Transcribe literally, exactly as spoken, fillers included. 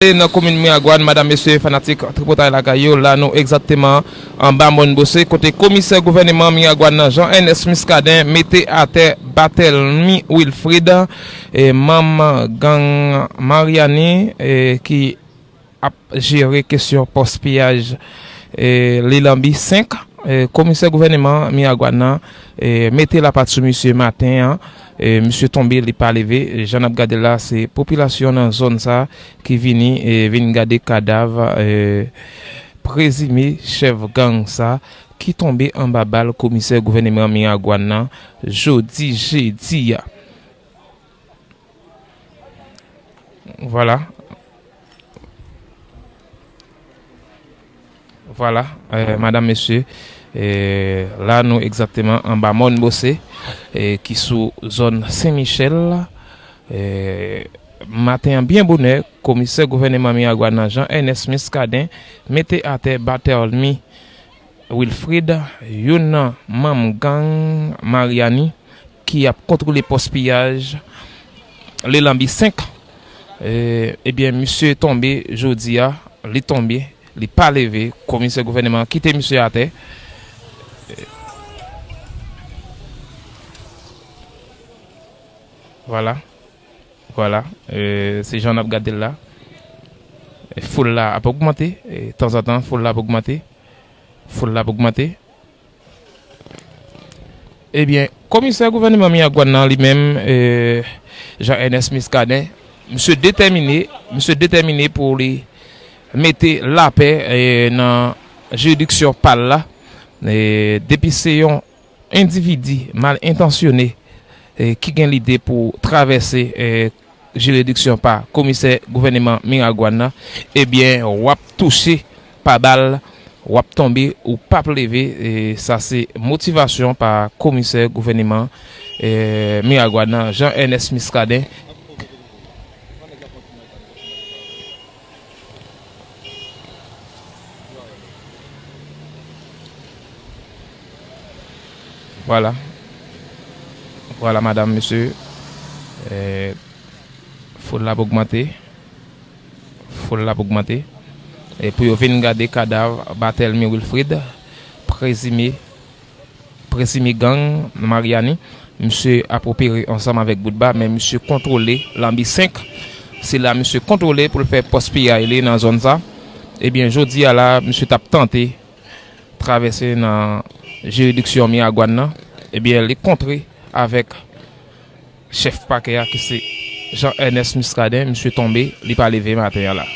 Nan komin Miragwàn, madanm, mesye, fanatik Tripotay lakay yo, la nou egzakteman anba Mòn Bose, kote komisè gouvèneman Miragwàn nan, Jean Ernest Muscadin, mete atè Bathelmy Wilfrid, e, manm gang Mariani, e, ki ap jere kesyon pòs piyaj, e, Lilanbi senk. E, komisè gouvèneman Miragwàn nan, e, mete lapat sou misye maten an. E, misye tonbe, li pa leve. Jan n ap gade l la, se popilasyon nan zòn sa ki vini, e, vin gade kadav, e, prezime chèf gang sa ki tonbe anba bal komisè gouvèneman Miragwàn nan jodi jedi a. Vwala. Vwala, e, madanm, mesye, e, la nou egzakteman anba Mòn Bose, e, ki sou zòn Sen Michèl. E, maten an byen bonè, komisè gouvèneman Miragwàn nan, Jean Ernest Muscadin, mete atè Bathelmy Wilfrid, youn nan manm gang Mariani ki ap kontwole pòs piyaj Lilanbi senk. E, ebyen, misye tonbe jodi a, li tonbe, li pa leve. Komisè gouvèneman kite misye atè. Vwala. Vwala. E, se jan n ap gade l la. E, foul la ap ogmante. E, tanzantan, foul la ap ogmante. Foul la ap ogmante. Ebyen, komisè gouvèneman Miragwàn nan li menm, e, Jean Ernest Muscadin, misye detèmine, misye detèmine pou li mete lapè, e, nan jiridiksyon pa l la. E, depi se yon endividi mal entansyone, e, ki gen lide pou travèse, e, jiridiksyon pa komisè gouvèneman Miragwàn nan, ebyen, w ap touche pa bal, w ap tonbe, ou p ap leve. E sa se motivasyon pa komisè gouvèneman, e, Miragwàn nan, Jean Ernest Muscadin. Vwala. Vwala, madanm, mesye. E, foul la ap ogmante. Foul la ap ogmante. E pou yo vin gade kadav Bathelmy Wilfrid, prezime, prezime gang Mariani. Misye ap opere ansanm avèk Boutba, men misye kontwole Lanbi senk. Se la misye kontwole pou l fè pòs piyay li nan zòn sa. Ebyen, jodi a la, misye t ap tante travèse nan jiridiksyon Miragwàn nan. Ebyen, li kontre avèk chèf pakè a ki se Jean Ernest Muscadin. Misye tonbe, li pa leve maten an la.